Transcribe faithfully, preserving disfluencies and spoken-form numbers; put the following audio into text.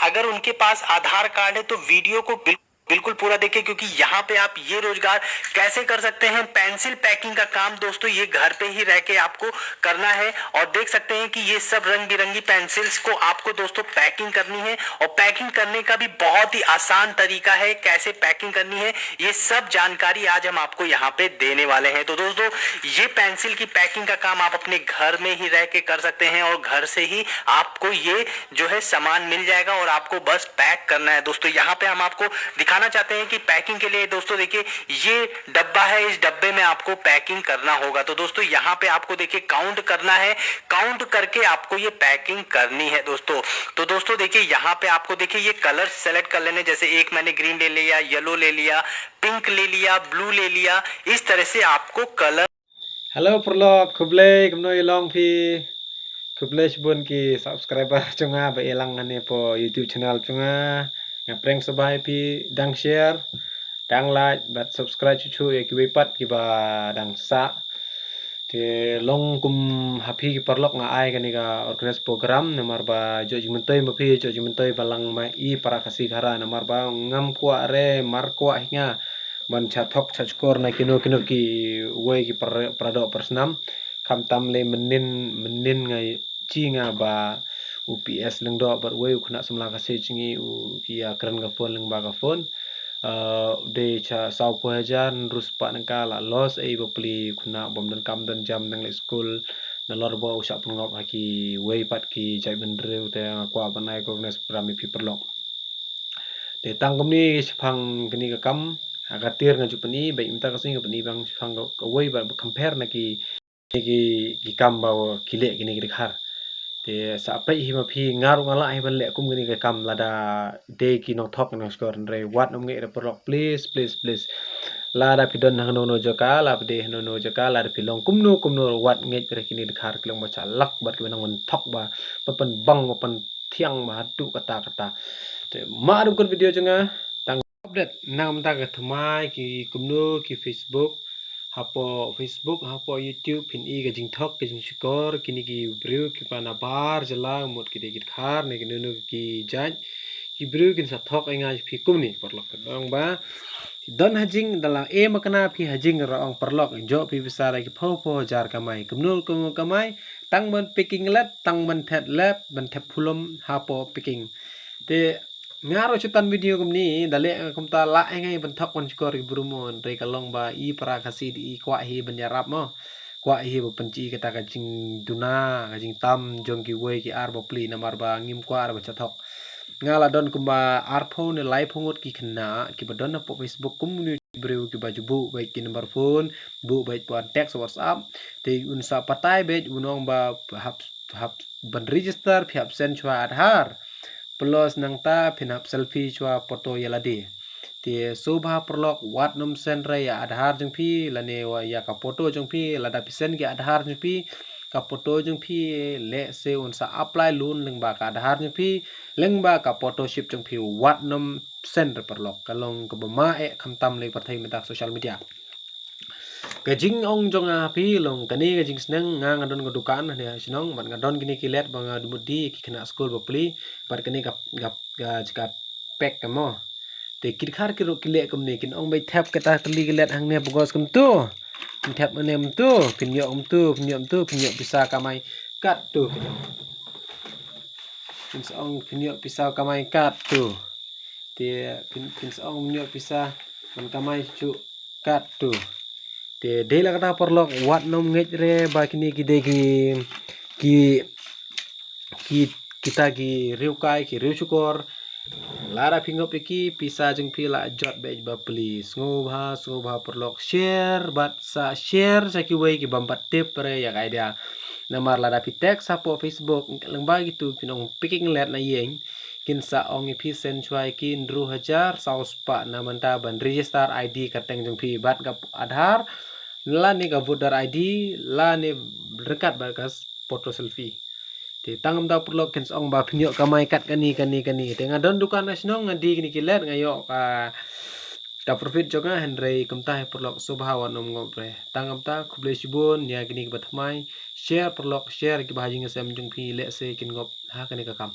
अगर उनके पास आधार कार्ड है तो वीडियो को बिल बिल्कुल पूरा देखें, क्योंकि यहाँ पे आप ये रोजगार कैसे कर सकते हैं। पेंसिल पैकिंग का काम दोस्तों ये घर पे ही रह के आपको करना है। और देख सकते हैं कि ये सब रंग बिरंगी पेंसिल्स को आपको दोस्तों पैकिंग करनी है, और पैकिंग करने का भी बहुत ही आसान तरीका है। कैसे पैकिंग करनी है ये सब जानकारी आज हम आपको यहाँ पे देने वाले हैं। तो दोस्तों, ये पेंसिल की पैकिंग का काम आप अपने घर में ही रह के कर सकते हैं और घर से ही आपको ये जो है सामान मिल जाएगा और आपको बस पैक करना है। दोस्तों, यहाँ पे हम आपको दिखाना चाहते हैं कि पैकिंग के लिए दोस्तों देखिए, ये डब्बा है, इस डब्बे में आपको पैकिंग करना होगा। तो दोस्तों, यहाँ पे आपको देखिए काउंट करना है, काउंट करके आपको ये पैकिंग करनी है दोस्तों। तो दोस्तों देखिए, यहाँ पे आपको देखिए ये कलर सेलेक्ट कर लेने, जैसे एक मैंने ग्रीन ले लिया, येलो ले लिया, पिंक ले लिया, ब्लू ले लिया। इस तरह से आपको कलर Hello paralok, khublei, kumno ïa long phi? Khublei shibun ki subscriber jong nga ba ïalang hangne hapoh YouTube channel jong nga. Nga pyrshang sngewbha ïa phi, dang share, dang like bad subscribe shuh shuh ïa kiwei pat kiba dang sah. Te long kum ha phi ki paralok nga ai kane ka organize program namar ba jong jingmyntoi ma phi, jong jingmyntoi ba lang ma i para Khasi Khara, namar ba ngam kwah re mar kwah hi nga ban sha thok sha shkor na kino kino kiwei ki para, para doh para snam. Khamtam lei mynnin, mynnin nga, chi nga ba u P S Lyngdoh bad uwei u khynnah samla Khasi jong ngi u ki ïa kren ka phone lyngba ka phone. Uh, dei sha sawphew hajar, hynriew spah tyngka la loss ei bapli, u khynnah bym don kam don jam, dang leit skul nalor ba u shah pynngop ha kiwei pat ki jaitbynriew. Te nga kwah ban ai ka organize program ïa phi paralok. Te tang kumne shaphang kane ka kam, ha ka tiar nga ju pyni, bad mynta ka sngi nga pyni biang shaphang ka, kawei ba compare na ki, ki, ki kam ba ki leh kine ki dkhar. Te sa peit hi ma phi, nga ruh nga lah hi ban leh kum kane ka kam lada dei ki nongthok nongshkor, hynrei wat nym ngeit re paralok, please, please, please. Lada phi don hangno hangno jaka, lada phi dei hangno hangno jaka, lada phi long kumno kumno, wat ngeit re kine dkhar ki long ba sha lak bad kiba nang ban thok ba, ba pynbang, ba pyn thiang ba haduh katta katta. Te ma dum kut video jong nga, tang update na mynta ka thymmai ki kumno ki Facebook, hapoh Facebook, hapoh YouTube, phin i ka jingthok ka jingshukor kine ki briew kiba na bar jylla, mut ki dei ki dkhar ne kino kino ki jait, ki briew kin sa thok ïa nga phi kumne paralok. Ka dang ba don ha jing da la e ma kane phi ha jing, ruh ong paralok, jop phi pisa da ki phew phew hajar kamai. Kumno kumno kamai? Tang ban packing lad, tang ban thet lad, ban thep phulom hapoh packing. Te nga ruh shu tan video kumne, da leh nga kumta lah ïa nga ban thok ban shkor ki briew mo, hynrei ka long ba i para Khasi dei i kwah hi ban ïarap mo. Kwah hi ba pynji kata ka jingduna, ka jingtam jong kiwei ki ar bapli, namar ba ngim kwah re ban sha thok. Nga la don kumba arphew ne laiphew ngut ki khynnah kiba don hapoh Facebook, kumno ki briew kiba ju buh beit ki number phone, buh beit ban text WhatsApp. Te un sa batai beit, un ong ba hap, hap ban register phi hap send shuwa Aadhaar. Plus nangta phin hap selfie shuwa photo ïa lade. Te sngewbha paralok, wat nym send re ïa Aadhaar jong phi lane wa ïa ka photo jong phi, lada phi send ki Aadhaar jong phi, ka photo jong phi, lehse un sa apply loan lyngba ka Aadhaar jong phi, lyngba ka photo ship jong phi, wat nym send re paralok. Ka long kaba ma eh khamtam lei pyrthei mynta social media. Ka jingong jong nga ha phi long kane ka jingsneng, nga nga don ka dukan hangne ha shnong, bad nga don kine ki lad ba nga mut dei ki khynnah skul bapli, bad kane ka, ka, ka, ka pack ka mo. Te ki dkhar ki ruh ki leh kumne, kin ong beit thep kata tylli ki lad hangne bogos kumtu. Phin thep hangne kumtu, phin ïoh kumtu, phin ïoh kumtu, phin ïoh pisa kamai katto. Phin sa ong phin ïoh pisa kamai katto. Te phin, phin sa ong phin ïoh pisa ban kamai shuh katto. Te dei la kata paralok, wat nym ngeit re ba kine ki dei ki, ki, ki, kita ki riewkai, ki riewshukor. Lada phi ngop ïa ki, pisa jong phi la jot beit bapli. Sngewbha, sngewbha paralok, share bad sa share sha kiwei ki bym pat tip re ïa ka idea. Namar lada phi text hapoh Facebook, lyngba kitu phin ong packing lad na ïing, kin sa ong ïa phi send shuwa ïa ki hynriew hajar saw spah na mynta ban register I D kyrteng jong phi bad ka Aadhaar, lane ka voter I D, lane ryngkat bad ka photo selfie. Te tang kumta paralok, kin sa ong ba phin ïoh kamai kat kane kane kane. Te nga don dukan ha shnong, nga dei kine ki lad, nga ïoh ka, ka profit jong nga, hynrei kumta hi paralok, sngewbha wat nym ngop re. Tang kumta, khublei shibun ïa kine kiba thymmai. Share paralok, share kiba ha jingshem jong phi, lehse kin ngop ha kane ka kam.